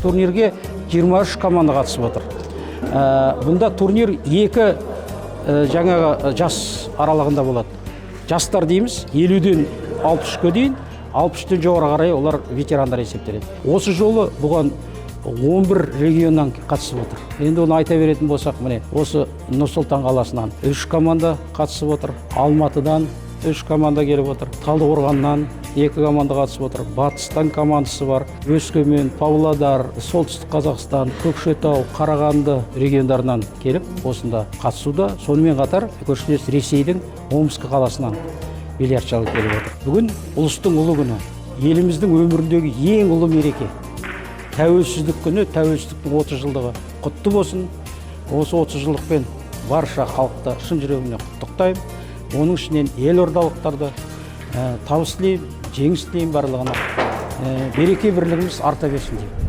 Турнирге 23 команда қатысып отыр. Бұнда турнир екі жаңағы жас аралығында болады. Жастар дейміз, 50-ден 63-ке дейін, 63-тен жоғары қарай олар ветерандар есептеледі. Осы жолы бұған 11 регионнан қатысып отыр. Енді оны айта беретін болсақ, міне, осы Нұр-Сұлтан қаласынан үш команда қатысып отыр, Алматыдан үш команда келіп отыр, Талдықорғаннан екі команда қатысып отыр, Батыстан командасы бар, Өскемен, Павлодар, Солтүстік Қазақстан, Көкшетау, Қарағанды региондарынан келіп осында қатысуда. Сонымен қатар көршілес Ресейдің Омск қаласынан бильярдшылар келіп отыр. Бүгін ұлыстың ұлы күні, еліміздің өміріндегі ең ұлы мереке — Тәуелсіздік күні, тәуелсіздіктің 30 жылдығы құтты болсын! Осы 30 жылдықпен барша халықты шын жүрегімнен құттықтаймын, оның ішінен елордалықтарды. Табыс тілеймін, жеңіс тілеймін барлығына. Береке бірлігіміз арта берсін деймін.